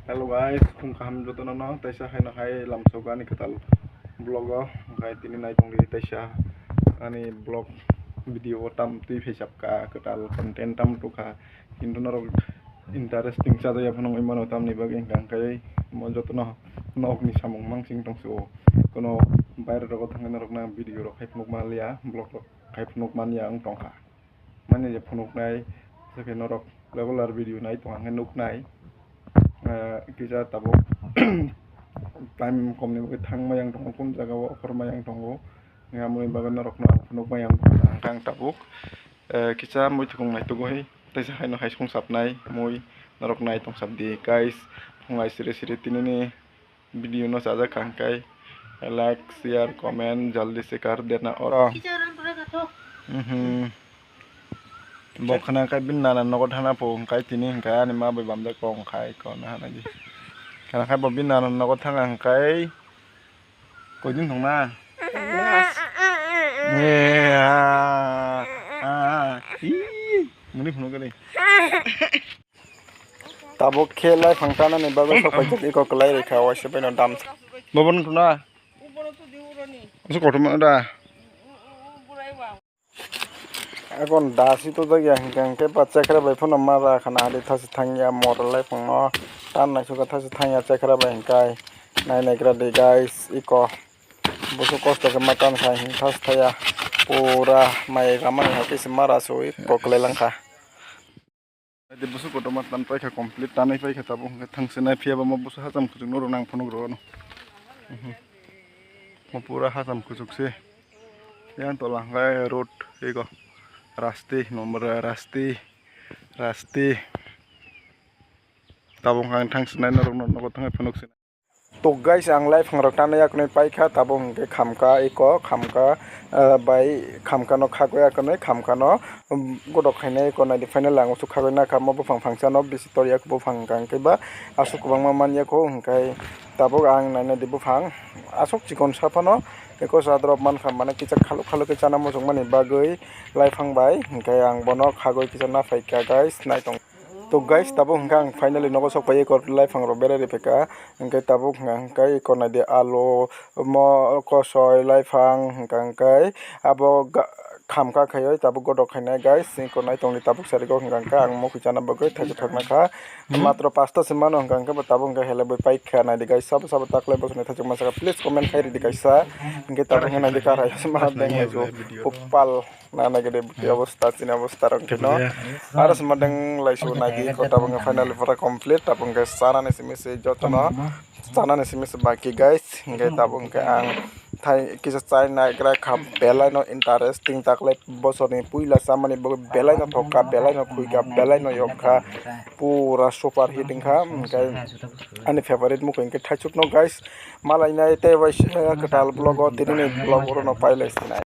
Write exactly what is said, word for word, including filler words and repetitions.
Hello guys, khum kaham jotono no, taisa haino hai lamsok ani kwtal vlog o, onkhe tini nai tongdi taisa ani vlog video o tam twi phaisapkha, kwtal content tam tukha, kintu norok interesting chajakya phano wngwi mano, tamni bagwi hwnkha hwnkhe mo jotono nokni samung mansing tongsuo, kono baire rogo thangwi norokno video rok khai phunuk manliya, vlog rok khai phunuk manya wng tongkha. Mani je phunuknai, je khe norok regular video nai tong hwnkhe nuknai. Eh, kisa tabuk time komni bagwi thang mayang tongo, kun jaga o okhor mayang tongo. Amoni bagwi norokno ang phunuk mayang tongkha ang tabuk. Eh, kisa muitukung naitugwi teisa haino hai sungsapnai mui norok nai tongsapdi guys. Phunglai siri siri tinini video no chajak kha hwnkhe like, share, comment jaldi se kar dena oro. Mhm. Bo khna khe bini nana nogo thana pho hwnkhe tini hwnkhe ani ma bai bamjak kong khai kono hana di. Khna khe bo bini nana nogo thana hwnkhe koidin thongna? Eh, ah, ah, ih, muni phunuk gani. Tabuk khe laiphang tanani bagwi sok paijak iko kwlai rikha, waisa baino dam. Bobo nung thuna? Asuk kothoma da. Akon dasi to jagya hingka hingke ba chekra bai phano ma ra khana hadi thasi thangya motor laiphang no tan naisuka thasi thangya chekra bai hingkai nai naigra di guys iko. Busu kosto khe ma tan khai hing thas thaya pura mai ramani hai khe se mara sui koklai langkha. Adi busu kotorma tan paikha complete tanwi paikha tabuk hwnkhe thangsinai phiya ba mo busu hacham kuchuk noro nang phunuk rw ano. Mhm. Mo pura hacham kuchuk se. Yang tola hwnkhe road ego rasti number rasti rasti. Tabuk hwnkhe ang thangsinai norok no nogo thangwi phunuk sinai. To guys, ang laiphang rok tanwi yaknwi paikha, tabuk hwnkhe khamka eko, khamka, ah, bai khamka no khagwi yaknwi, khamka no, um, godok khainai eko naidi final ang uansuk khagwi nakha, omo buphang phangsa no bisi torya buphang hwnkha hwnkhe ba aswk kwbangma manya kho hwnkhe tabuk ang nainai di buphang aswk chikon sa phano eko sa drop mankha, mane kisa khaluk khaluk khe chana muchungmani bagwi laiphang bai hwnkhe ang bono khagwi kisa naphaikha guys, naitong. To guys, tabuk hwnkhe ang finally nogo sok pai eko laiphang rok berai riphaikha, hwnkhe tabuk hwnkha hwnkhe eko naidi alu, mo kosoi, laiphang hwnkha hwnkhe abo ga-, khamka khaiwi tabuk godok khainai guys, eko naitongdi tabuk sarigo hwnkha hwnkhe ang mokhi chana bagwi thaichuk thoknakha, matro pasta se mano hwnkha hwnkhe bo tabuk hwnkhe helebwi paikha naidi guys, sabo sabo taklai bosongni thaichuk mansakha please comment khai ridi kaisa, hwnkhe tabuk hwnkhe naidi kar hai se ma beng hai kopal. Nana gede buti obostha, chini obostha rok khe no. Aro sima deng laisu nagi kota bangke finally pura complete, tabuk hwnkhe chanani simi se jotono chanani simi se baki guys, hwnkhe tabuk hwnkhe ang thai kisa chai naigra kha belai no interesting taklai bosorni puila chamani bagwi belai no thokha, belai no khuikha, belai no yokha, pura super hit wngkha, hwnkhe ani favorite mokhe hwnkhe thaichuk no guys, malainai tei waisa kwtal vlog o tinini vlog oro no pailai sinai.